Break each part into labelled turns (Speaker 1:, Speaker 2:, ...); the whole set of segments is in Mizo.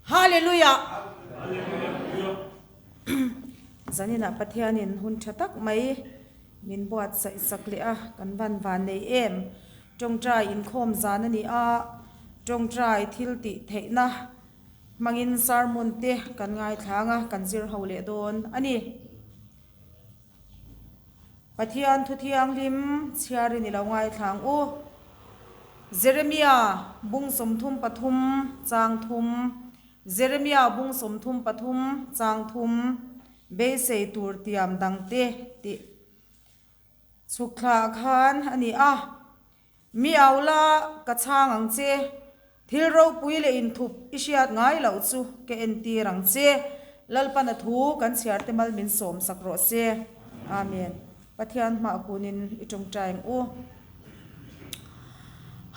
Speaker 1: Hallelujah! Zaninah Pathianin hun tha tak mai min buatsaih sak leh a, kan van van nei em. Tawngtai inkhawm zan a ni a, tawngtai thil tih theihna hmangin sermon te kan ngaithlang a, kan zir ho leh dawn a ni. Pathian thu thianghlim chhiarin i lo ngaithla ang u. Jeremia bung 33 chang thum Jeremia bung 33 chang thum Beisei tur tiam dangte tih chhuk thlah khan a ni a. Mi au la, ka chhang ang che. Thil ropui leh inthup i hriat ngai loh chu ka entir ang che. Lalpan a thu kan chhiar te mal min sawm sak rawh se. Amen. Pathian hmah kunin i tawngtai ang u.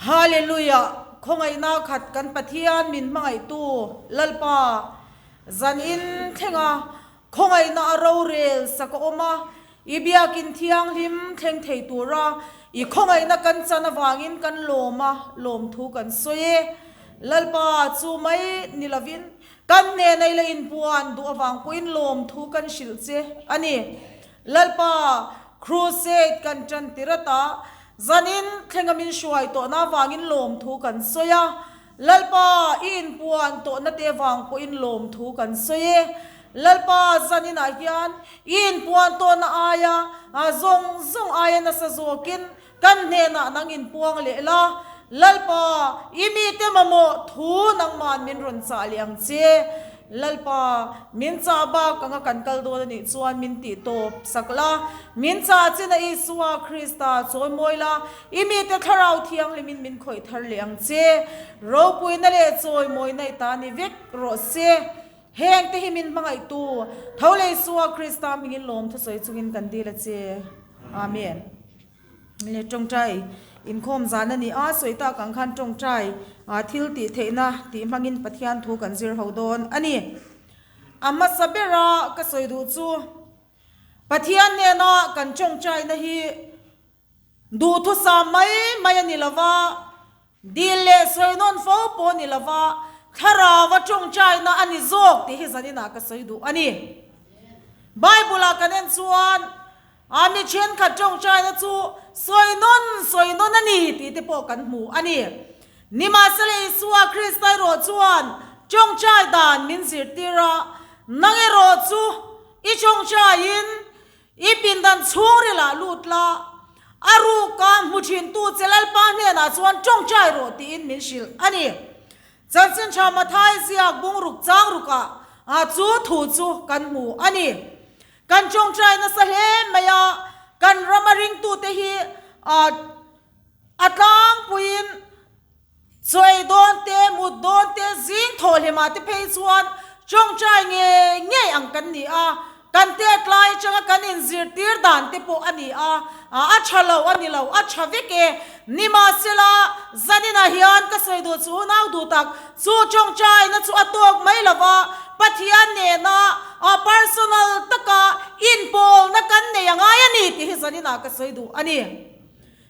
Speaker 1: Hallelujah! Khawngaihna khat kan Pathian min hmangaihtu Lalpa zanin thlenga Khawngaihna a rorel sak a awm a, i biakin thianghlim thleng thei tura i khawngaihna kan chan avangin kan lawm a, lawmthu kan sawi e. Lalpa chu mai ni lovin kan hnena i la inpuan duh avang pawhin lawmthu kan hrilh che a ni. Lalpa, Crusade kan tan tir ata zanin thlenga min hruai tawhna avangin lawmthu kan sawi a, Lalpa, i inpuan tawhna te vang pawhin lawmthu kan sawi e. Lalpa, zaninah hian i inpuan tawhna aia zawng zawng aia nasa zawkin kan hnenah nang inpuang leh la. Lalpa, i mite mamawh thu nangman min rawn chah leh ang che. Lalpa, min chah bak anga kan kal dawn a nih chuan min tih tawp sak la. Min chah chin a Isua Krista chawimawi la. I mite Thlarau Thianghlimin min khawih thar leh ang che. Ropuina leh chawimawina i ta ni vek rawh se. Heng te hi min hmangaihtu tho leh Isua Krista hmingin lawm thusawi chungin kan dil a che. Amen. Le tawngtai inkhawm zan a ni a, sawi tak ang khan tawngtai thil tih theihna tih hmangin Pathian thu kan zir ho dawn a ni. A hmasa bera ka sawi duh chu Pathian nena kan tawngtaina hi Duhthusam mai mai a ni lo va, dil leh sawi nawn fo pawh a ni lo va, thlarau a tawngtaina a ni zawk tih hi zaninah ka sawi duh a ni. Bible-ah kan en chuan a mi thenkhat tawngtaina chu sawi nawn sawi nawn a ni tih te pawh kan hmu a ni. Nimahsela Isua Krista erawh chuan tawngtai dan min zirtir a, nang erawh chu i tawngtaiin I pindan chhungrilah lut la, a ruka hmu thintu che Lalpa hnenah chuan tawngtai rawh tiin min hrilh a ni. Chanchin tha Mathai ziak bungruk chang rukah chu thu chu kan hmu a ni. Kan tawngtai nasa hle mai a, kan rama ringtute hi a tlangpuiin, Chawi dawn te, mut dawn te, zing thawh hlimah te phei chuan tawngtai ngei ngei ang kan ni a, kan tet lai atanga kan inzirtir dan te pawh a ni a, a tha lo a ni lo, a tha vek e. Nimahsela, zaninah hian ka sawi duh chu nau duh tak, chu tawngtaina chu a tawk mai lo va, Pathian nena a personal taka inpawlna kan nei a ngai a ni tih hi zaninah ka sawi duh a ni.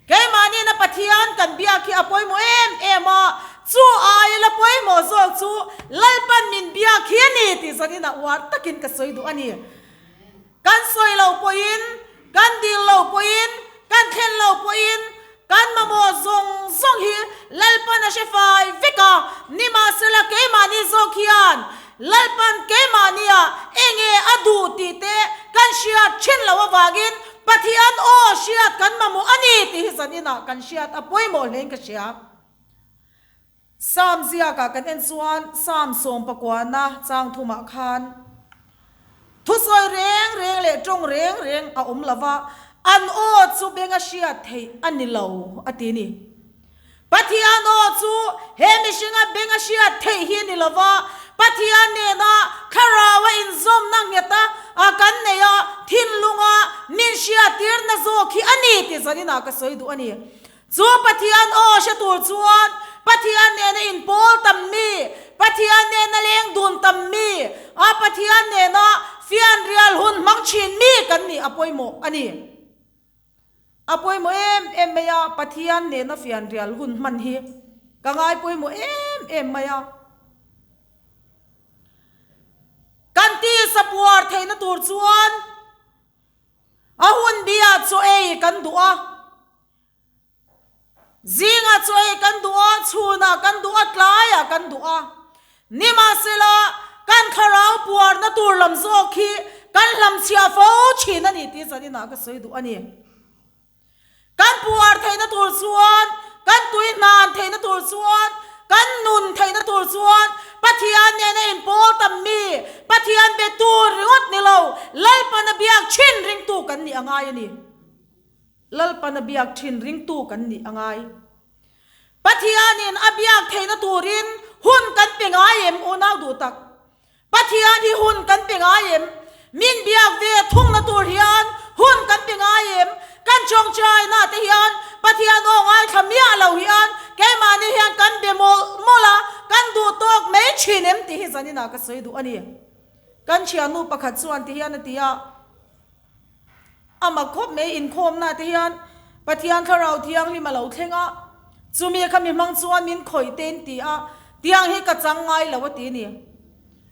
Speaker 1: Keimahniina Pathian kan biak hi a pawimawh em em a, chu aia la pawimawh zawk chu Lalpan min biak hi a ni tih zanin ah uar takin ka sawi duh a ni. Kan sawi lo pawhin, kan dil lo pawhin, kan thlen lo pawhin, kan mamawh zawng zawng hi Lalpan a hre fai vek a, nimahsela keimahni zawk hian Lalpan keimahnia enge a duh tih te kan hriat thin loh avangin Pathian aw hriat kan mamawh a ni tih hi zaninah kan hriat a pawimawh hlein ka hria. Psalm ziakah kan en chuan Psalm sawmpakuana chang thumah khan thusawi reng reng leh tawng reng reng a awm lova, an aw chu benga hriat theih a ni lo a ti ni. Pathian aw chu he mihringa beng a hriat theih hi ni lova, Pathian nena thlarau a inzawmna ngheta a kan neih a, thinlunga min hriattirna zawk hi a ni tih zaninah ka sawi duh a ni. Chu Pathian aw hre tur chuan Pathian nena inpawl tam mi, Pathian nena leng dun tam mi, a Pathian nena fianrial hun hmang thin mi kan nih a pawimawh a ni. A pawimawh em em mai a, Pathian nena fianrial hun hman hi ka ngai pawimawh em em mai a. Kan tisa puar theihna tur chuan a hun biah chaw ei kan duh a. Zingah chaw ei kan duh a, chhunah kan duh a, tlaiah kan duh a. Nimahsela, kan thlarau puarna tur lam zawk hi kan hlamchhiah fo thin a ni tih zaninah ka sawi duh a ni. Kan puar theihna tur chuan, kan tui hnan theihna tur chuan, kan nun theihna tur chuan Pathian nena inpawl tam mi, Pathian be tur ringawt ni lo, Lalpana biak thin ringtu kan nih a ngai a ni. Lalpana biak thin ringtu kan nih a ngai. Pathianin a biak theihna turin hun kan pe ngai em unau duh tak? Pathian hi hun kan pe ngai em? Min biak ve thungna tur hian hun kan pe ngai em? Kan chawngchaina te hian Pathian aw ngaithla miah lo hian keimahni hian kan be mawlh mawlh a, kan duh tawk mai thin em tih hi zaninah ka sawi duh a ni. Kan thiannu pakhat chuan ti hian a ti a. A mak khawp mai inkhawmna te hian Pathian Thlarau Thianghlim a lo thleng a, chumi kha mi hmang chuan min khawih te in ti a, tiang hi ka chang ngai lo a ti ni.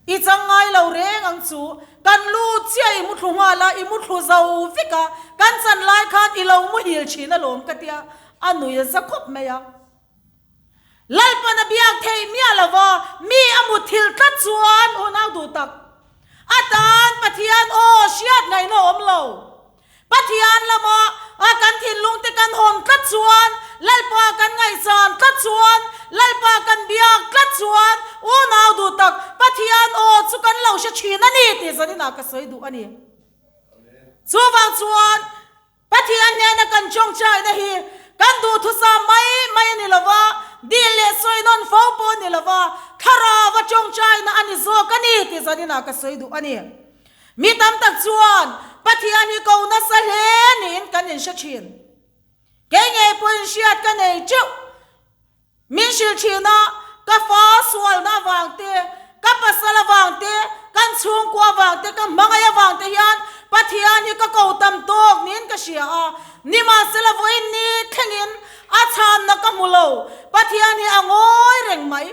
Speaker 1: I chang ngai lo reng ang chu, kan lu chiah i muthlu nghal a, i muthlu zo vek a, kan chan lai khan i lo muhil thin alawm ka tia, a nui a za khawp mai a. Lalpan a biak theih miah lo va, mi a mutthilh tlat chuan unau duh tak. A tan Pathian aw hriat ngaihna a awm lo. Pathian lama a kan thinlung te kan hawn tlat chuan, Lalpa kan ngaihsan tlat chuan, Lalpa kan biak tlat chuan unau duh tak Pathian aw chu kan lo hre thin a ni tih zaninah ka sawi duh a ni. Chuvang chuan Pathian hnena kan tawngtaina hi kan duhthusam mai mai a ni lo va, dil leh sawi nawn fo pawh a ni lo va, thlarauva tawngtaina a ni zawk a ni tih zaninah ka sawi duh a ni. Mi tam tak chuan Pathian hi ko nasa hle niin kan inhre thin. Kei ngei pawhin hriat ka nei teuh. Min hrilh thin a, ka fa sualna avang te, ka pasal avang te, kan chhungkua avang te, ka hmangaih avang te hian Pathian hi ka ko tam tawk niin ka hria a. Nimahsela vawiin ni thlengin a chhanna ka hmu lo. Pathian hi a ngawi reng mai.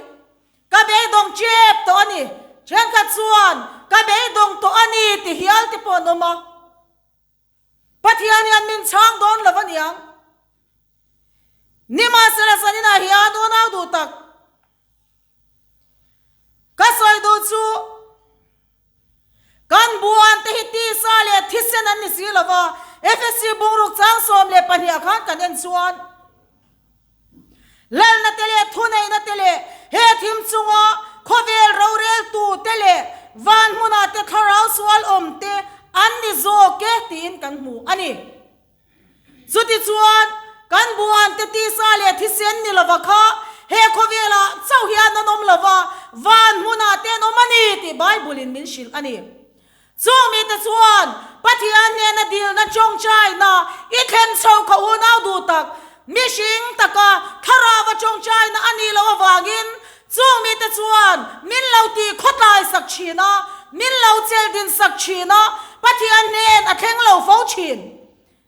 Speaker 1: Ka beidawng chep tawh a ni. Thenkhat chuan ka beidawng tawh a ni ti hial te pawh an awm a. Pathian hian min chhang dawn lo a niang. Nimahsela zaninah hian unau duh tak ka sawi duh chu kan buan te hi tisa leh thisen an ni si lo va, Efesi bungruk chang 12 ah khan kan en chuan Lalna te leh thuneihna te leh he thim chunga khawvel roreltu te leh van hmunah te thlarau sual awm te an ni zawk e tiin kan hmu a ni. Chutichuan, kan buante tisa leh thisen ni lova kha he khawvelah chauh hian an awm lova, van hmunah te an awm a ni tih Bible-in min hrilh a ni. Chung mite chuan Pathian hnena dilna tawngtaina i thlen chho kha unau duh tak, mihring taka thlarauva tawngtaina a nih loh avangin chung mite chuan min lo tih khawtlai sak thin a, min lo chelhdin sak thin a, Pathian hnen a thleng lo fo thin.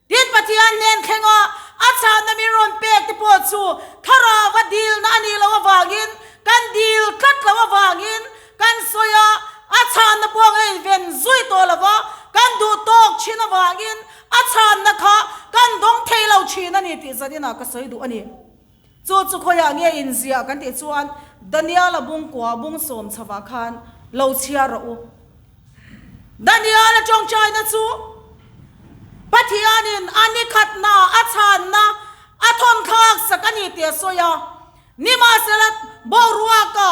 Speaker 1: Tin, Pathian hnen thlenga a chhanna min rawn pek te pawh chu thlarauva dilna a nih loh avangin, kan dil tlat loh avangin kan sawi a, a chhanna pawh ngaihven zui tawh lo va, kan duh tawk thin avangin a chhanna kha kan dawng thei lo thin a ni tih zaninah ka sawi duh a ni. Chu chu khawiah nge inziah kan tih chuan Daniela bungkua bung sawm chhovah khan lo chhiar rawh u. Daniela tawngtaina chu Pathianin a ni khatna, a chhanna, a thawnthlak sak a ni tih a sawi a. Nimahsela boruaka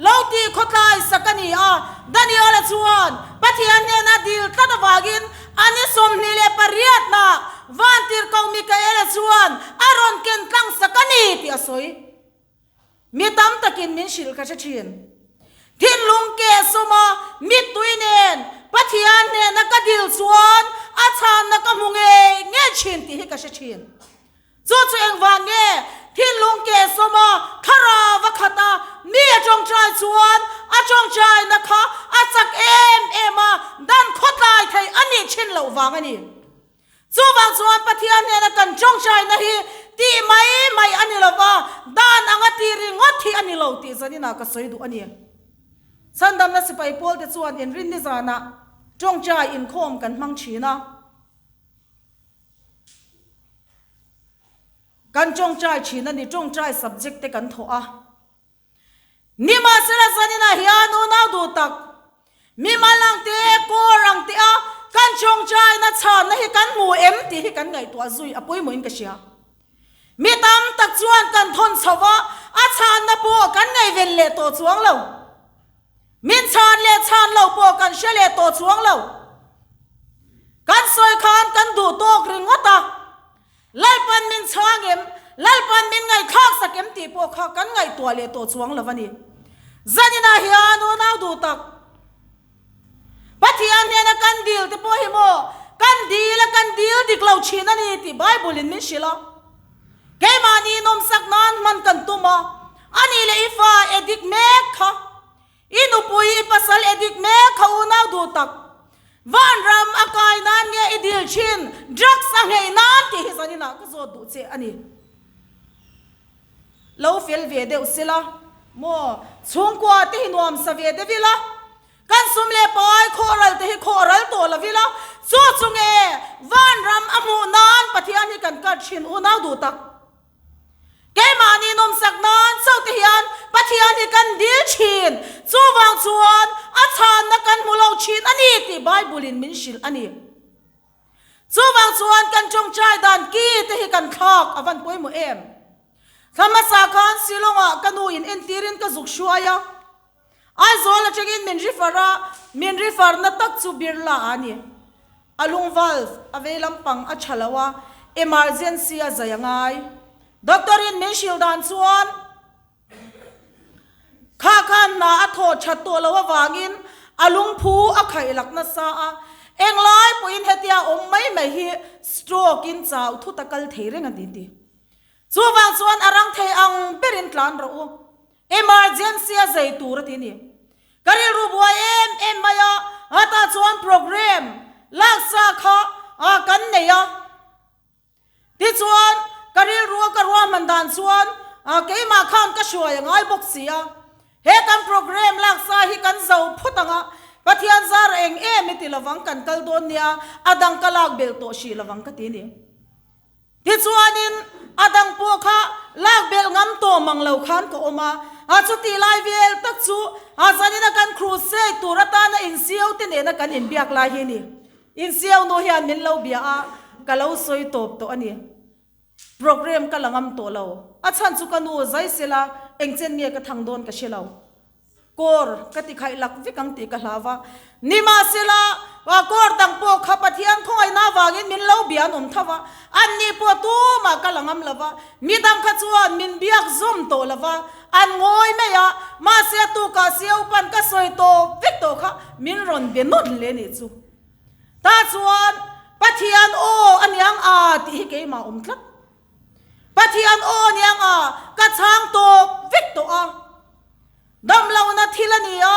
Speaker 1: lo tih khawtlai sak a ni a. Daniela chuan Pathian hnena dil tlat avangin a ni 28na Vantirhkoh Mikaela chuan a rawn ken tlang sak a ni tih a sawi. Mi tam takin min hrilh ka hre thin. Thinlung keh sawma mittui nen Pathian hnena ka dil chuan a chhanna ka hmu ngei ngei thin tih hi ka hre thin. Chu chu engvang nge thinlung keh sawma thlarau a khat a, mi a tawngtai chuan a tawngtaina kha a chak em em a, dan khawtlai thei a nih thin loh vang a ni. Chuvang chuan Pathian hnena kan tawngtaina hi tih mai mai a ni lo va, dan anga tih ringawt hi a ni lo tih zaninah ka sawi duh a ni. Chhandamna sipai pawlte chuan inrinni zanah tawngtai inkhawm kan hmang thin a. Kan tawngtai thin a ni, tawngtai subject te kan thawh a. Nimahsela zaninah hian unau duh tak, mimal ang te, kawr ang te a kan tawngtaina chhanna hi kan hmu em tih hi kan ngaihtuah zui a pawimawhin ka hria. Mi tam tak chuan kan thawn chho a, a chhanna pawh kan ngaihven leh tawh chuang lo. Min chhan leh chhan lo pawh kan hre leh tawh chuang lo. Kan sawi khan kan duh tawk ringawt a, Lalpan min chhang em, Lalpan min ngaihthlak sak em tih pawh kha kan ngaihtuah leh tawh chuang lo a ni. Zaninah hian unau duh tak, Pathian hnena kan dil te pawh hi maw kan dil a kan dil dik lo thin a ni tih Bible in min hrilh a. Keimahni nawmsak nan hman kan tum a, a nih leh i fa edik mek kha, i nupui i pasal edik mek kha unau duh tak, vanram a kai nan nge i dil thin drugs a ngei nan tih hi zaninah ka zawt duh che a ni. Lo fel ve deuh sela maw chhungkua te hi nuam sa ve deuh ila, kan sum leh pai khawhral te hi khawhral tawh lo ila, chu chu nge vanram a hmuh nan Pathian hi kan kal thin unau duh tak. Keimahni nawmsak nan chauh te hian Pathian hi kan dil thin, chuvang chuan a chhanna kan hmu lo thin a ni tih Bible in min hrilh a ni. Chuvang chuan kan tawngtai dan ki te hi kan thlak a van pawimawh em? Thla hmasa khan Shillong-ah ka nu in entirin ka zuk hruai a, Aizawl atangin min refer a, min refer na tak chu Birla a ni. A lung valve a vei lampang a tha lo a, emergency a zai a ngai. Doctor in min hrilh dan chuan, Kha khan hna a thawh that tawh loh avangin a lungphu a khaih lak nasa a, englai pawhin hetia awm mai mai hi stroke in chau thut a kal thei reng a ni ti. Chuvang chuan a rang thei ang berin tlan rawh u. Emergency a zei tur a ti ni. Ka rilru buai em em mai a, hatah chuan programme laksa kha kan nei a. Tichuan, ka rilrua ka ruahman dan chuan keimah khan ka hruai a ngai bawk si a. He kan programme laksa hi kan zo phawt ang a, Pathian zar eng em i ti lovang kan kal dawn nia, a dang ka lak belh tawh hrih lovang ka ti ni. Tichuanin, a dang pawh kha lak belh ngam tawh mang lo khan ka awm a, a chutih lai vel tak chu a zanina kan crusade tur atana insiau te nena kan inbiak lai hi a ni. Insiau nu hian min lo bia a, ka lo sawi tawp tawh a ni. Programme ka la ngam tawh lo. A chhan chu ka nu zai sela engchen nge ka thang dawn ka hre lo. Kawr ka ti khaih lak vek ang tih ka hlau va. Nimahsela, kawr dang pawh kha Pathian khawngaihna avangin min lo bia an awm tho va, anni pawh tumah ka la ngam lo va. Midang kha chuan min biak zawm tawh lo va, an ngawi mai a, mahse a tukah siaupan ka sawi tawp vek tawh kha min rawn be nawt hle nih chu. Tah chuan Pathian aw a niang a tih hi keimah awm tlat. Pathian aw a niang a, ka chhang tawp vek tawh a. Damlohna thil a ni a,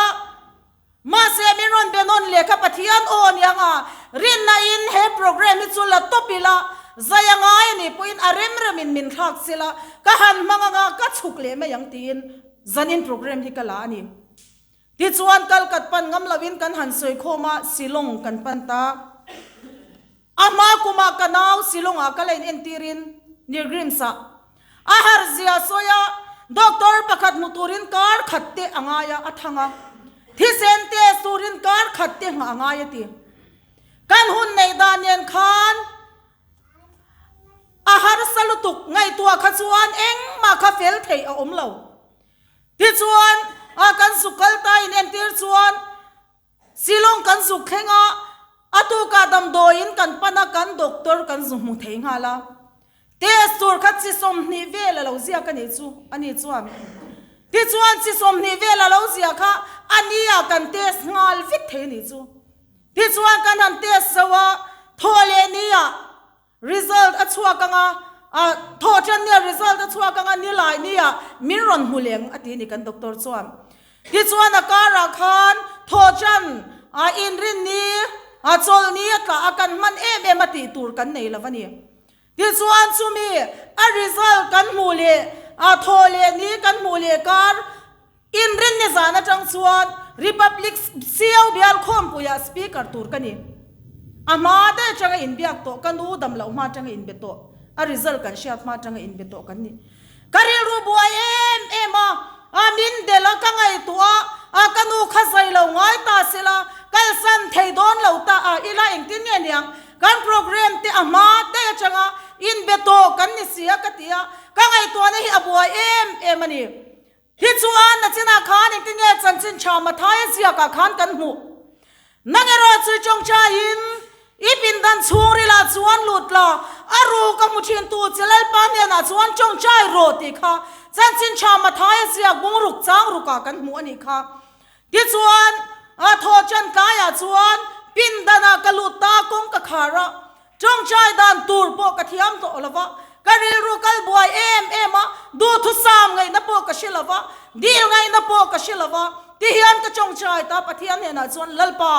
Speaker 1: mahse min rawn be nawn leh kha Pathian aw a niang a, rinna in he programme hi chu la tawp ila, zai a ngai a nih pawhin a rem remin min thlak sela, ka han hmang anga ka chhuk leh mai ang tiin zanin programme hi ka la a ni. Tichuan Kalkat pan ngam loin kan han sawi khawm a, Shillong kan pan ta. A hma kumah ka nau Shillong-ah ka la in entirin Nilgrims-ah a harh zia sawi a, doctor pakhat hmu turin kar khat te a ngai a, a thang a. Thisen test turin kar khat te nghah a ngai a ti. Kan hun neih dan nen khan a harsa lutuk ngaihtuah kha chuan engmah kha fel theih a awm lo. Tichuan, a kan zuk kal ta in entir chuan Shillong kan zuk thleng a, a tukah damdawiin kan pan a, kan doctor kan zu hmu thei nghal a. Test tur kha chi 20 vel a lo ziak a nih chu, a ni chuan. Tichuan chi 20 vel a lo ziah kha a nia kan test nghal vek thei a nih chu. Tichuan kan han test zo a, thaw leh nia Result a chhuak anga, a thawh tan nia result a chhuak anga ni lai nia min rawn hmu leng a ti ni kan doctor chuan. Tichuan a karah khan thawh tan a inrin ni a chawlh ni a tlah a kan hman em em a tih tur kan nei lo a ni. Tichuan chumi a result kan hmuh leh a thawh leh ni kan hmuh leh kar Inrinni zan atang chuan Republic Sio bial khawmpuiah Speaker tur ka ni. A hma daih atanga inbiak tawh, ka nu dam loh hma atanga inbe tawh, a result kan hriat hma atanga inbe tawh kan ni. Ka rilru buai em em a, a min delh a, ka ngaihtuah a, a ka nu kha zai lo ngai ta sela, kalsan thei dawn lo ta a, ila engtin nge niang, kan program te a hma daih atanga inbe tawh kan ni si a ka ti a, ka ngaihtuahna hi a buai em em a ni. Tichuan, nachinah khan engtin nge chanchin tha Mathaia ziakah khan kan hmuh? Nang erawh chu tawngtaiin i pindan chhungrilah chuan lut la, a ruk a hmu thintu che Lalpa hnenah chuan tawngtai rawh tih kha chanchin tha Mathaia ziak bungruk chang rukah kan hmuh a nih kha. Tichuan, a thaw chan tlaiah chuan pindanah ka lut ta kawng ka khar a, Tawngtai dan tur pawh ka thiam tawh lo va, ka rilru kal buai em em a, duhthusam ngaihna pawh ka hre lo va, dil ngaihna pawh ka hre lo va, tihian ka tawngtai ta Pathian hnenah chuan, Lalpa,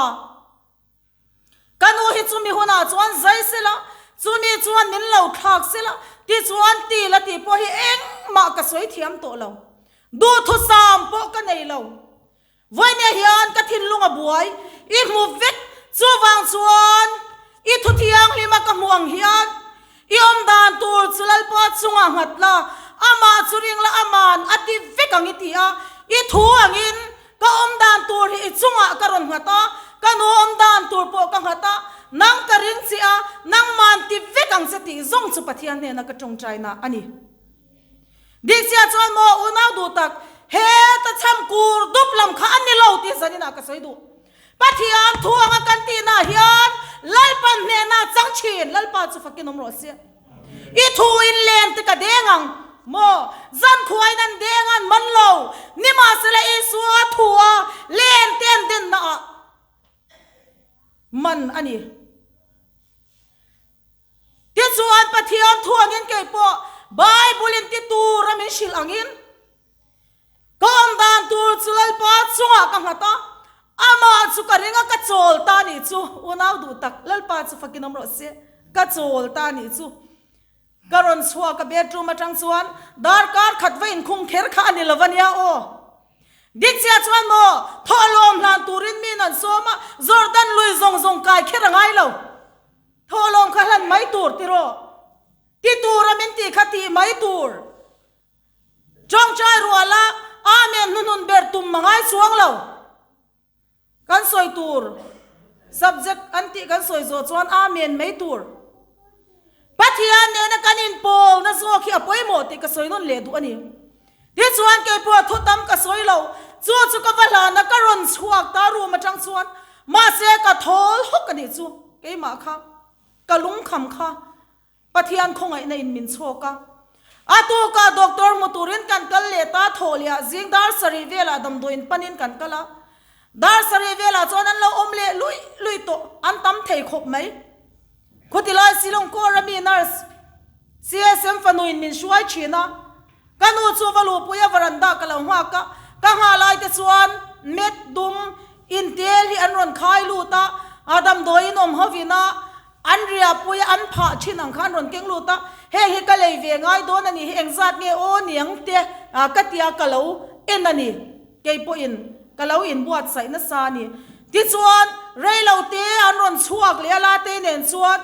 Speaker 1: ka nu hi chumi hunah chuan zai sela, chumi chuan min lo thlak sela, tichuan ti la tih pawh hi engmah ka sawi thiam tawh lo, duhthusam pawh ka nei lo. Vawinia hian ka thinlung a buai, i hmu vek, chuvang chuan i thu thianghlima ka hmuh ang hian i awm dan tur chu Lalpa chungah nghat la, amah chu ring la aman a ti vek ang i ti a, i thu angin ka awm dan tur hi i chungah ka rawn nghat a, ka nu awm dan tur pawh ka nghat a, nang ka ring che a, nangman ti vek ang che tih zawng chu Pathian hnena ka tawngtaina a ni. Dikchia chuan maw unau duh tak, heta chham kur dup lam kha a ni lo tih zaninah ka sawi duh. Pathian thu anga kan tihnaah hian Lalpan hnehna a chang thin, Lalpa chu fakin awm rawh se. I thu in len te ka deng ang maw? Zan khuain an deng an man lo, nimahsela Isua thu a len te an dennaah man a ni. Tichuan, Pathian thu angin kei pawh Bible-in ti tura min hrilh angin, ka awm dan tur chu Lalpa chungah ka nghat a, amah chu ka ring a, ka chawl ta nih chu, unau duh tak, Lalpa chu fakin awm rawh se, ka chawl ta nih chu. Ka rawn chhuak a bedroom atang chuan darkar khat va inkhung kher kha a ni lo va nia aw. Dikchia chuan maw, thawhlawm hlan turin min an sawm a, Jordan lui zawng zawng kai kher a ngai lo. Thawhlawm kha hlan mai tur tiraw? Ti tura min tih kha tih mai tur. Tawngtai ruala Amen hnuhnun ber tum a ngai chuang lo. Kan sawi tur subject an tih kan sawi zawh chuan Amen mai tur. Pathian nena kan inpawlna zawk hi a pawimawh tih ka sawi nawn leh duh a ni. Tichuan keipawh thu tam ka sawi lo, chu chu ka va hlana ka rawn chhuak ta room atang chuan mahse ka thawl hawk a nih chu keimah kha ka lungkham kha Pathian khawngaihna in min chhawk a. A tukah doctor hmu turin kan kal leh ta thawh leh ah zing dar sarih velah damdawiin panin kan kal a, dar sarih velah chuan an lo awm leh luih luih tawh an tam thei khawp mai. Khutilai Shillong Corps a mi nurse CSM fanuin min hruai thin a, ka nu chu va luhpui a varanda ka lo nghak a, ka nghah lai te chuan mat dum intel hi an rawn khai lut a, a damdawiin awm hovin a an riahpui a an phah thin ang kha an rawn keng lut a, heng hi ka lei ve ngai dawn a nih hi engzat nge aw niang te ka tia ka lo en a ni. Kei pawhin ka lo inbuatsaih nasa a ni. Tichuan, rei lo te an rawn chhuak leh a late nen chuan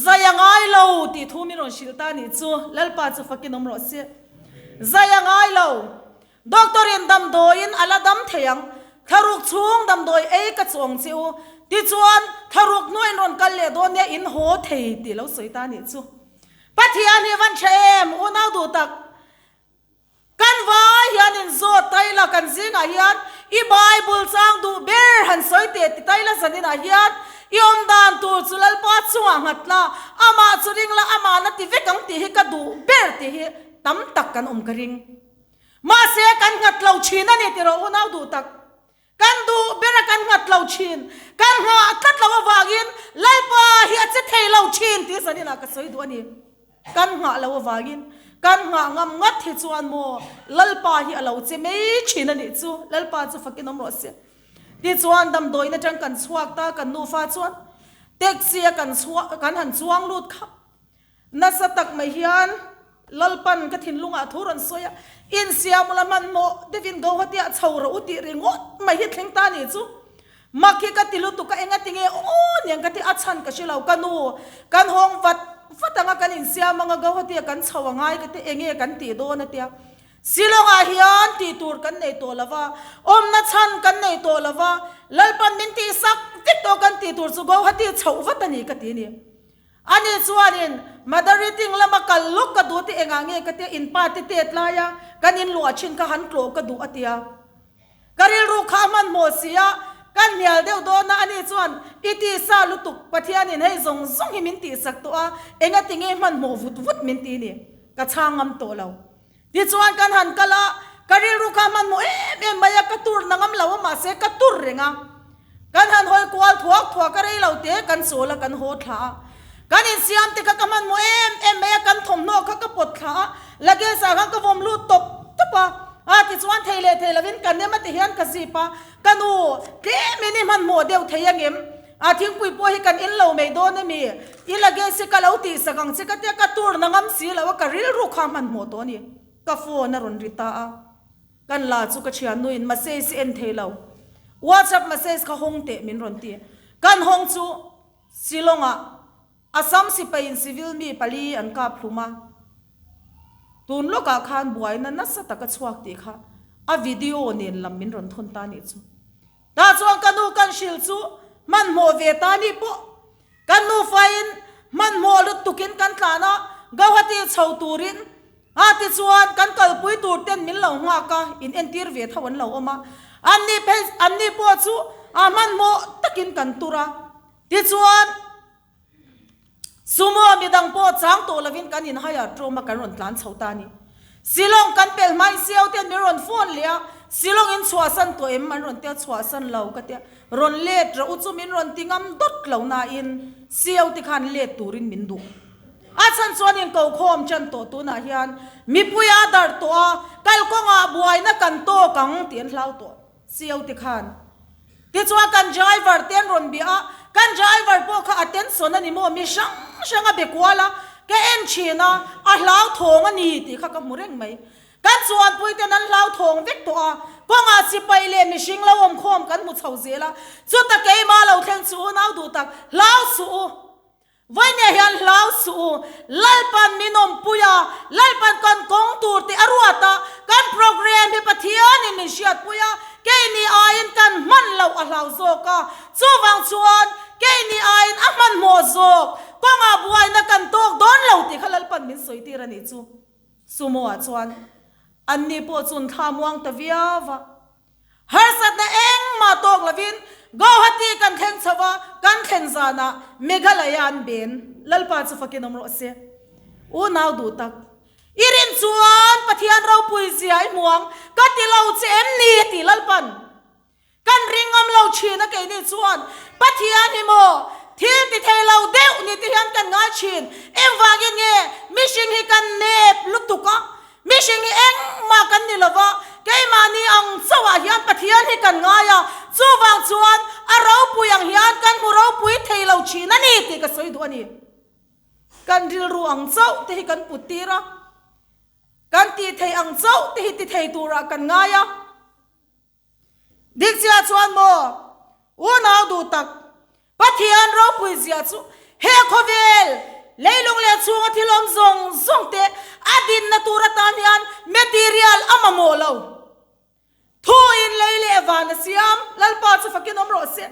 Speaker 1: zai a ngai lo tih thu min rawn hrilh ta a nih chu. Lalpa chu fakin awm rawh se. Zai a ngai lo. Doctor in damdawiin a la dam thei ang. Thlaruk chhung damdawi ei ka chuang che u. Tichuan, thlaruk hnuaiin rawn kal leh dawn nia in haw thei tih lo sawi ta a nih chu. Pathian hi van tha em, unau duh tak. Kan vai hian in zawt taila kan zingah hian i Bible chang duh ber han sawi teh ti taila zaninah hian i awm dan tur chu Lalpa chungah nghat la, amah chu ring la, amah na ti vek ang tih hi ka duh ber tih hi tam tak kan awm ka ring. Mahse kan nghat lo thin a ni ti rawh unau duh tak. Kan duh bera kan nghat lo thin, kan nghah tlat lo avangin Lalpa hi a che thei lo thin tih zaninah ka sawi duh a ni. Kan nghah lo avangin kan nghah ngam ngat hi chuan maw Lalpa hi a lo che mai thin a nih chu, Lalpa chu fakin awm rawh se. Tichuan damdawiin atang kan chhuak ta kan nufa chuan taxi a kan chhuah kan han chuang lut kha nasa tak mai hian. Lalpan ka thinlungah thu rawn sawi a, insiam ula hmanhmawh deuhin Gauhati-ah chho rawh u tih ringawt mai hi thleng ta nih chu. Mak hi ka ti lutuk a, engati nge aw niang ka ti, a chhan ka hre lo, ka nu kan hawng vat vat anga kan insiam anga Gauhati-ah kan chho a ngai ka ti, enge kan tih dawn a tia. Shillong-ah hian tih tur kan nei tawh lo va, awmna chhan kan nei tawh lo va, Lalpan min tihsak vek tawh kan tih tur chu Gauhati chhoh vat a ni ka ti a ni. Ani chuanin, Madariting lama kal lawk ka duh tih engah nge ka tia, in pa te tet laia kan in luah thin kha han tlawh ka duh a tia. Ka rilru kha a hmanhmawh si a, kan hnial deuh dawn a, ani chuan, I tihsa lutuk, Pathianin hei zawng zawng hi min tihsak tawh a, engati nge hmanhmawh vut vut min ti ni? Ka chhang ngam tawh lo. Tichuan kan han kal a, ka rilru kha hmanhmawh em em mai a, ka tur na ngam lo a, mahse ka tur reng a. Kan han hawi kual thuak thuak a, rei lo te kan chawl a, kan haw thla a. Kan insiam te kha ka hmanhmawh em em mai a, kan thawmhnaw kha ka pawt thla a, luggage ah khan ka vawm lut tawp tawp a. A tichuan thei leh thei lovin ka nem a ti hian ka zip a, ka nu tlem in i hmanhmawh deuh thei angem? A thingpui pawh hi kan in lo mai dawn ami? I luggage hi ka lo tihsak ang che ka tia ka tur na ngam si lo a ka rilru kha hmanhmawh tawh a ni. Ka phone a rawn ri ta a, kan la chu ka thiannuin message hi en thei lo. WhatsApp message kha hawng teh min rawn ti. Kan hawng chu Shillong-ah Assam sipaiin civil mi pali an kap hlum a, tun lawkah khan buaina nasa tak a chhuak tih kha a video nen lam min rawn thawn ta nih chu. Tah chuan ka nu kan hrilh chu hmanhmawh ve ta ni pawh kan nufain hmanhmawh lutukin kan tlan a, Gauhati chho turin a tichuan kan kalpui tur ten min lo nghak a, in entir ve tho an lo awm a, anni phei anni pawh chu a hmanhmawh takin kan tur a, tichuan Sumo midang pawh chang tawh lovin kan in hire ṭawm a kan rawn tlan chho ta a ni. Shillong kan pel hmain Siau ten min rawn phone leh a, Shillong in chhuahsan tawh em an rawn tia chhuahsan lo ka tia, rawn let rawh u chu min rawn ti ngam dawt lo nain Siau te khan let turin min duh. A chhan chuan in kokhawm ṭan tawh tunah hian mipui a darh tawh a, kalkawngah buaina kan tawk ang tih an hlau tawh Siau te khan. Tichuan kan driver te an rawn bia a, kan driver pawh kha a tension a ni maw, mi hrang hrang a be kual a, ka en thin a, a hlauthawng a ni tih kha ka hmu reng mai. Kan chuanpui ten an hlauthawng vek tawh a, kawngah sipai leh mihring lo awm khawm kan hmu chho zel a, chuta keimah lo thleng chu unau duh tak, hlau suh u. Vawinia hian hlau suh u, Lalpan min awmpui a, Lalpan kan kawng tur tih a ruat a, kan program hi Pathianin min hriatpui a, keini aiin kan hman loh a hlau zawk a, chuvang chuan keini aiin a hmanhmawh zawk, kawngah buaina kan tawk dawn lo tih kha Lalpan min sawi tir a nih chu. Sumo ah chuan anni pawh chun thla muang ta viau a. Harsatna engmah tawk lovin Guwahati kan thleng chho a, kan thlen zanah Meghalaya an ben. Lalpa chu fakin awm rawh se. Unau duh tak, i rin chuan Pathian ropui zia i hmu ang, ka ti lo che em ni? a ti Lalpan. Kan ring ngam lo thin a keini chuan Pathian hi maw thil ti thei lo deuh ni te hian kan ngai thin. Engvangin nge mihring hi kan nep lutuk a, Mihring hi engmah kan ni lova, keimahni ang chauhah hian Pathian hi kan ngai a, chuvang chuan a ropui ang hian kan hmu ropui thei lo thin a ni tih ka sawi duh a ni. Kan rilru ang chauh te hi kan put tir a, kan tih theih ang chauh te hi ti thei turah kan ngai a. Dikzia chuan maw unau duh tak Pathian ropui zia chu he khawvel leilung leh chhunga thil awm zawng zawng te a dinna tur atan hian material a mamawh lo. Thu in lei leh van a siam Lalpa chu fakin awm rawh se.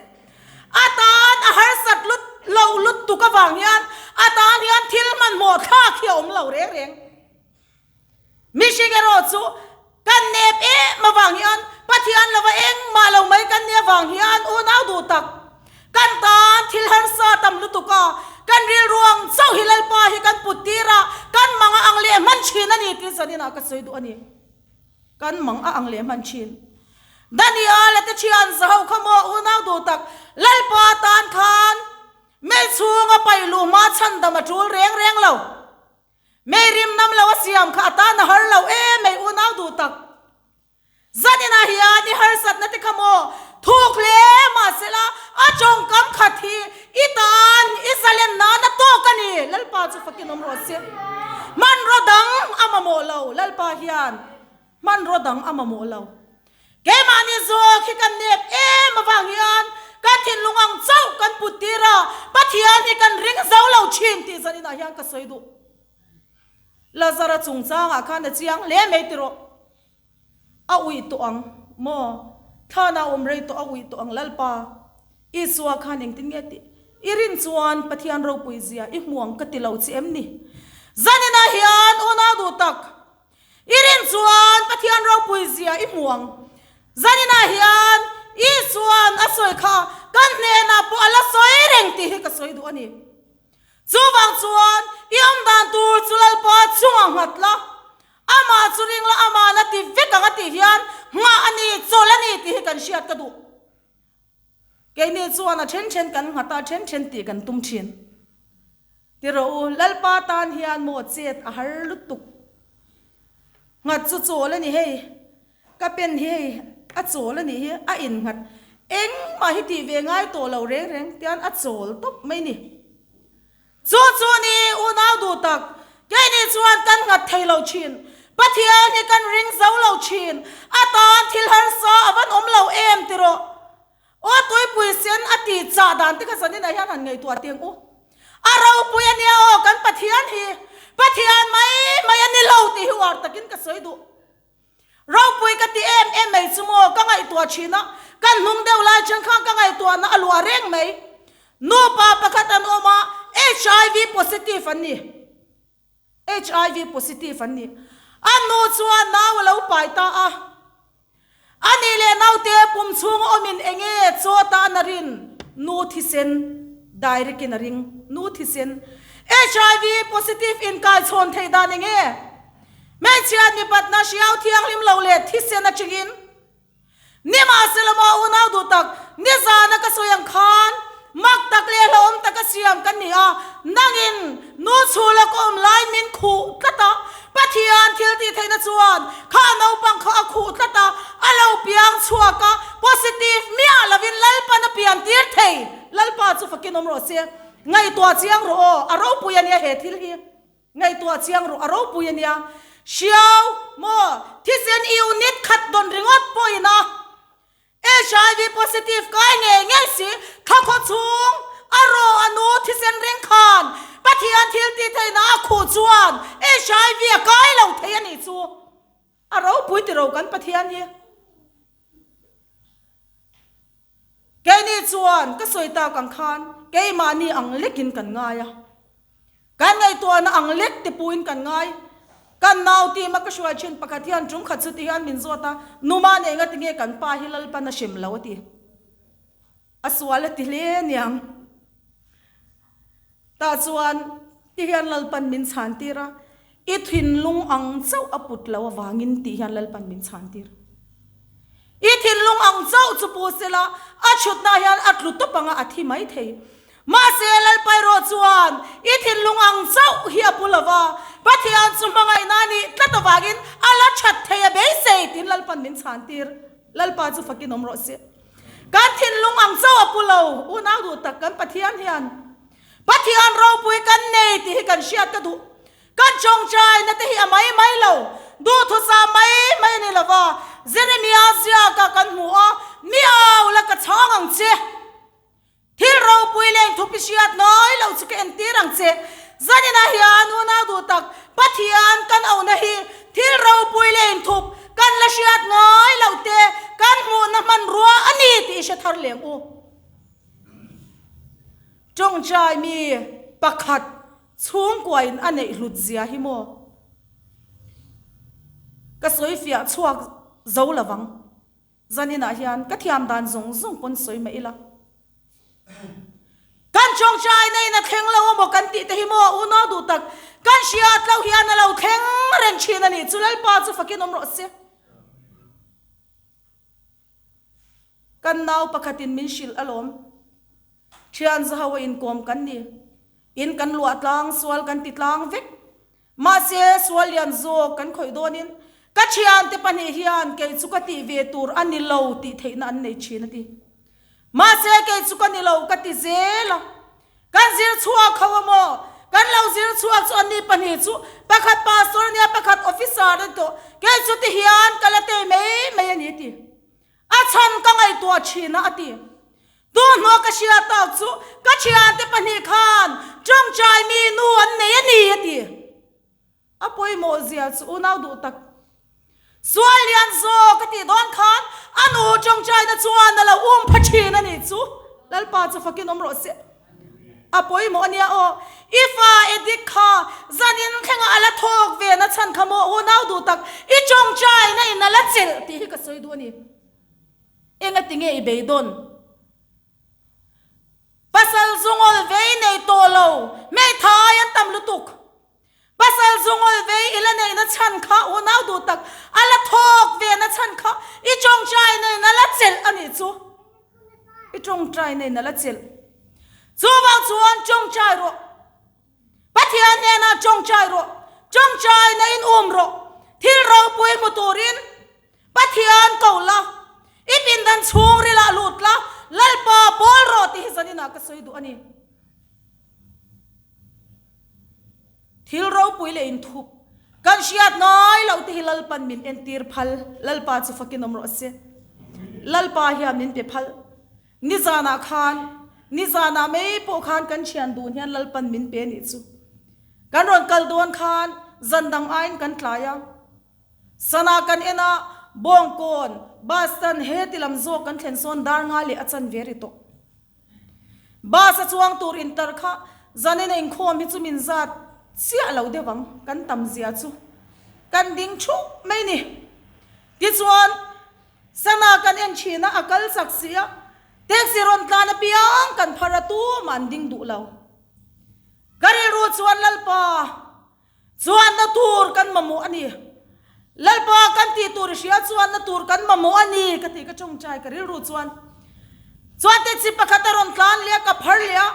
Speaker 1: A tan a harsat lut lo lutuk avang hian a tan hian thil hmanhmawh thlak hi a awm lo reng reng. Mihring erawh chu kan nep em avang hian Pathian lova engmah lo mai kan nih avang hian unau duh tak kan tan thil harsa tam lutuk a, kan rilru ang chauh hi Lalpa hi kan put tir a, kan mang a ang leh hman thin a ni tih zaninah ka sawi duh a ni. Kan mang a ang leh hman thin. Daniel-a te thian zaho kha maw unau duh tak Lalpa tan khan mei chhunga paih luh hma chhandam a tul reng reng lo. Mei rim nam lo a siam kha a tan a har lo em mai unau duh tak. Zaninah hian i harsatna te kha maw thuk hle mahsela a tawngkam khat hi i tan i zalen nan a tawk a ni. Lalpa chu fakin awm rawh se. Hmanraw dang a mamawh lo. Lalpa hian hmanraw dang a mamawh lo. Keimahni zawk hi kan nep em avang hian kan thinlung ang chauh kan put tir a, Pathian hi kan ring zo lo thin tih zaninah hian ka sawi duh. Lazara chungchangah khan a chiang hle mai tiraw. A uih tawh ang maw? Thlan a awm rei tawh a uih tawh ang Lalpa. Isua khan engtin nge tih? I rin chuan Pathian ropui zia i hmu ang ka ti lo che em ni? Zaninah hian unau duh tak, i rin chuan Pathian ropui zia i hmu ang. Zaninah hian Isua'n a sawi kha kan hnenah pawh a la sawi reng tih hi ka sawi duh a ni. Chuvang chuan i awm dan tur chu Lalpa chungah nghat la, amah chu ring la, amah la ti vek ang a tih hian nghah a ni, chawl a ni tih hi kan hriat ka duh. Keini chuan a then then kan nghat a, a then then tih kan tum thin. Ti rawh u, Lalpa tan hian maw chet a har lutuk. Nghat chu chawl a ni hei. Ka pen hi hei a chawl a nih hi, a innghat engmah hi tih ve ngai tawh lo reng reng tian a chawl tawp mai ni. Chu chu ni unau duh tak, keini chuan kan nghat thei lo thin, Pathian hi kan ring zo lo thin, a tan thil harsa a van awm lo em ti rawh. Aw tuipui sen a tih chah dan te kha zaninah hian han ngaihtuah teng u. A ropui a nia aw kan Pathian hi, Pathian mai mai a ni lo tih hi uar takin ka sawi duh. Ropui ka ti em em mai chu maw ka ngaihtuah thin a, kan hnung deuh lai then khan ka ngaihtuahna a luah reng mai. Nupa pakhat an awm a, HIV positive an ni. HIV positive an ni. A nu chuan nau a lo pai ta a. A nih leh naute pum chhunga awmin enge chaw tan a rin? Nu thisen direct in a ring. Nu thisen HIV positive inkaichhawn theih dan enge? Hmeichhia mipatna hriau thianghlim lo leh thisen atangin Nimahsela maw unau duh tak, nizana ka sawi ang khan mak tak leh hlauhawm taka siam kan ni a, nangin nu chhula ka awm lai min khuh tlat a, Pathian thil tih theihna chuan kha naupang kha a khuh tlat a, a lo piang chhuak a, positive miah lovin Lalpan a pian tir thei, Lalpa chu fakin awm rawh se, ngaihtuah chiang rawh aw, a ropui a nia he thil hi. Ngaihtuah chiang rawh, a ropui a nia. Hriau, maw, thisen unit khat dawn ringawt pawhin a HIV positive kai ngei ngei si, thla khaw chhung a rawh a nu thisen ring khan Pathian thil tih theihna a khuh chuan HIV a kai lo thei a nih chu. A ropui tiro kan Pathian hi. Keini chuan ka sawi tak ang khan keimahni ang lekin kan ngai a, kan ngaihtuahna ang lek te puhin kan ngai. Kan nau team a ka hruai thin pakhat hian tum khat chu ti hian min zawt a, Numa nen nga tinge kan pa hi Lalpan a hrem lo a ti. A sual a ti hle aniang. Tah chuan ti hian Lalpan min chhan tir a, I thinlung ang chauh a put lo avangin tih hian Lalpan min chhan tir. I thinlung ang chauh chu pu sela, a chhutna hian a tlu tawp anga a thi mai thei. Mahse Lalpaerawh chuan i thinlung ang chauh hi a pu lo va, Pathian chu hmangaihna a nih tlat avangin a la that thei a beisei tiin Lalpan min chhan tir. Lalpa chu fakin awm rawh se. Kan thinlung ang chauh a pu lo, unau duh tak kan Pathian hian Pathian ropui kan nei tih hi kan hriat ka duh. Kan tawngtaina te hi a mai mai lo, duhthusah mai mai a ni lo va, Jeremia ziaka kan hmu a, Mi au la ka chhang ang che. Thil ropui leh inthupi hriat nawi lo chu ka entir ang che. Zaninah hian unau duh tak Pathian kan auhna hi thil ropui leh inthup kan la hriat ngai loh te kan hmuhna hmanrua a ni tih i hre thar leng u. Tawngtai mi pakhat chhungkuain a neih hlut zia hi maw? Ka sawi fiah chhuak zo lo vang. Zaninah hian ka thiam dan zawng zawng pawn sawi mah ila. Kan tawngtai neiin a thleng lo amaw kan tih te hi maw unau duh tak kan hriat loh hian a lo thleng reng thin a nih chu Lalpa chu fakin awm rawh se. Kan nau pakhatin min hrilh alawm. Thian zaho a inkawm kan ni. In kan luah tlang, sual kan ti tlang vek. Mahse, sual lian zawk kan khawih dawnin ka thiante pahnih hian kei chu ka tih ve tur a ni lo tih theihna an nei thin a ti. Mahse, kei chu ka ni lo ka ti zel a. Kan zir chhuak ho a maw? Kan lo zir chhuak chu anni pahnih chu pakhat pastor a nia pakhat officer a ni tawh. Kei chu ti hian ka la tei mai mai a ni ti. A chhan ka ngaihtuah thin a a ti. Tuhnua ka hria tak chu ka thiante pahnih khan tawngtai mi nu an nei a ni a ti. A pawimawh zia chu unau duh tak. Sual lian zawk a tih dawn khan a nu tawngtaina chuan a lo um pha thin a nih chu. Lalpa chu fakin awm rawh se. A pawimawh a nia aw. I fa Edith kha zanin thlengah a la thawk ve na chhan kha maw unau duh tak i tawngtaina in a la chelh tih hi ka sawi duh a ni. Engati nge i beidawn? Pasal zungawl vei nei tawh lo hmeithai an tam lutuk. Pasal zungawl vei i la neihna chhan kha unau duh tak a la thawk ve na chhan kha i tawngtai neiin a la chelh a nih chu. I tawngtai neiin a la chelh. Chuvang chuan tawngtai rawh. Pathian hnenah tawngtai rawh. Tawngtai na in um rawh. Thil ropui hmu turin Pathian ko la. I pindan chhungril ah lut la, Lalpa pawl rawh tih hi zaninah ka sawi duh a ni. Thil ropui leh inthup kan hriat ngai loh te hi Lalpan min entir phal, Lalpa chu fakin awm rawh se. Lalpa hian min pe phal. Nizanah khan, nizanah mai pawh khan kan thian dun hian Lalpan min pe nih chu. Kan rawn kal dawn khan zan dang aiin kan tlai a. Sana kan en a, Bawngkawn bus stand he ti lam zawk kan thlen sawn dar nga leh a chan ve ri tawh. Bus a chuang tur intar kha zanin a inkhawm hi chu min zat chiah lo deuh ang, kan tam zia chu kan ding thup mai ni. Tichuan, sana kan en thin a, a kal chak si a, taxi rawn tlan apiang kan phar a tumah an ding duh lo. Ka rilru chuan Lalpa, Chuanna tur kan mamawh a ni. Lalpa kan tih tur i hria chuanna tur kan mamawh a ni ka tih ka tawngtai ka rilru chuan. Chuan taxi pakhat a rawn tlan leh a ka phar leh a,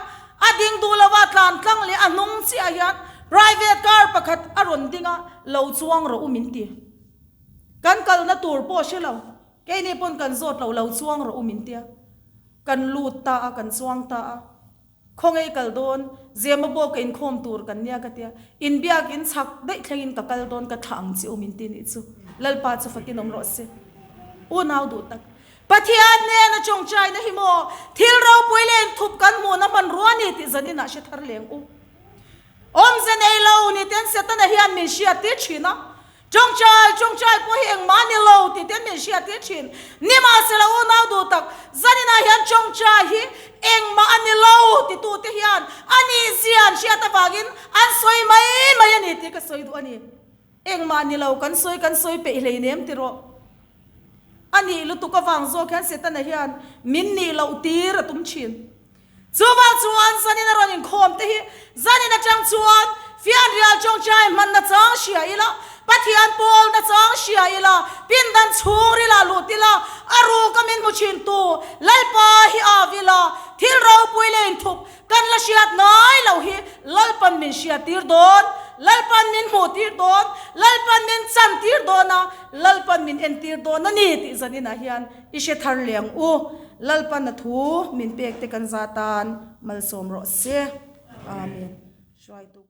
Speaker 1: a ding duh lova tlan tlang leh a hnung chiah hian private car pakhat a rawn ding a, lo chuang rawh u min ti. Kan kalna tur pawh hre lo, keini pawn kan zawt lo, lo chuang rawh u min tia. Kan lut ta a, kan chuang ta a. Khawnge kal dawn, Zema pawh ka inkhawm tur kan nia ka tia, inbiak in chhak daih thlengin ka kal dawn ka thlah ang che u min ti nih chu. Lalpa chu fakin awm rawh se. Unau duh tak. Pathian nena tawngtaina hi maw thil ropui leh inthup kan hmuhna hmanrua ni tih zaninah hre thar leng u. Awmze nei lo ni ten Setana hian min hriat tir thin a. Tawngtai, tawngtai pawh hi engmah a ni lo tih te min hriat tir thin. Nimahsela unau duh tak, zaninah hian tawngtai hi engmah a ni lo titute hian a nihzia an hriat avangin an sawi mai mai a ni tih ka sawi duh a ni. Engmah ni lo kan sawi kan sawi peih hleinem ti rawh. A nih lutuk avang zawk hian Setana hian min nih loh tir a tum thin. Chuvang chuan zanin a rawn inkhawm te hi zanin atang chuan fianrial tawngtai hmanna chang hria ila, Pathian pawlna chang hria ila, pindan chhungril ah lut ila, a ruka min hmu thin tu Lalpa hi au ila, thil ropui leh inthup kan la hriat ngai lo hi Lalpan min hriat tir dawn, Lalpan min hmuh tir dawn, Lalpan min chan tir dawn a, Lalpan min entir dawn a ni tih zaninah hian I hre thar leng u, Lalpan a thu min pek te kan za tan malsawm rawh se. Amen. Hruaitu.